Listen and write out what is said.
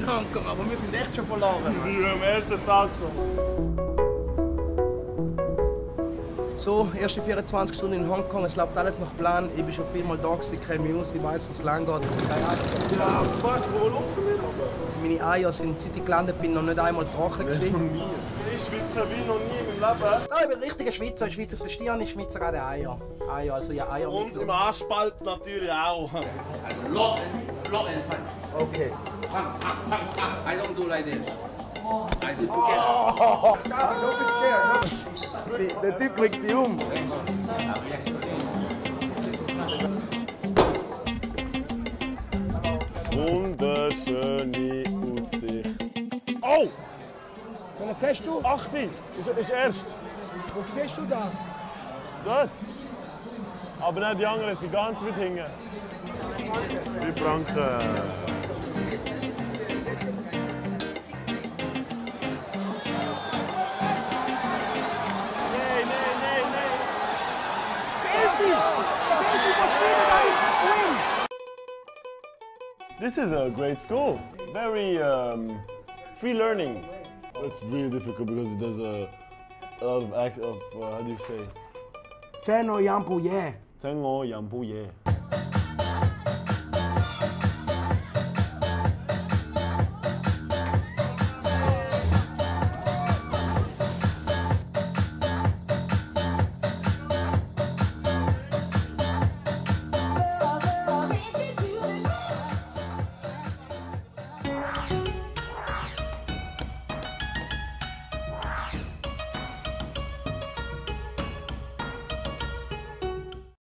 Hongkong, aber wir sind echt schon verloren. Wir sind am ersten Tag schon. So, erste 24 Stunden in Hongkong, es läuft alles nach Plan. Ich bin schon viermal da gewesen, kenne mich aus, ich weiß, was lang geht. Ja, fuck, wo laufen wir? Meine Eier sind, seit ich gelandet bin, noch nicht einmal trocken gewesen. Ich schwitze wie noch nie im Leben. Ja, ich bin ein richtiger Schweizer. Ich schwitze auf der Stirn, ich schwitze gerade Eier. Eier, also ja, Eier. Und im Arschspalt natürlich auch. Lock and punch. Okay. I don't do like this. I do together. Der Typ bringt die um. Wunderschöne Aussicht. Oh! Was siehst du? Achte! Ist erst. Wo siehst du das? Dort. Aber nicht die anderen, sind ganz weit hinten. 3 Franken. This is a great school. Very free learning. It's really difficult because it does a lot of how do you say? 10 Euro Jambu, yeah. 10 Euro Jambu, yeah.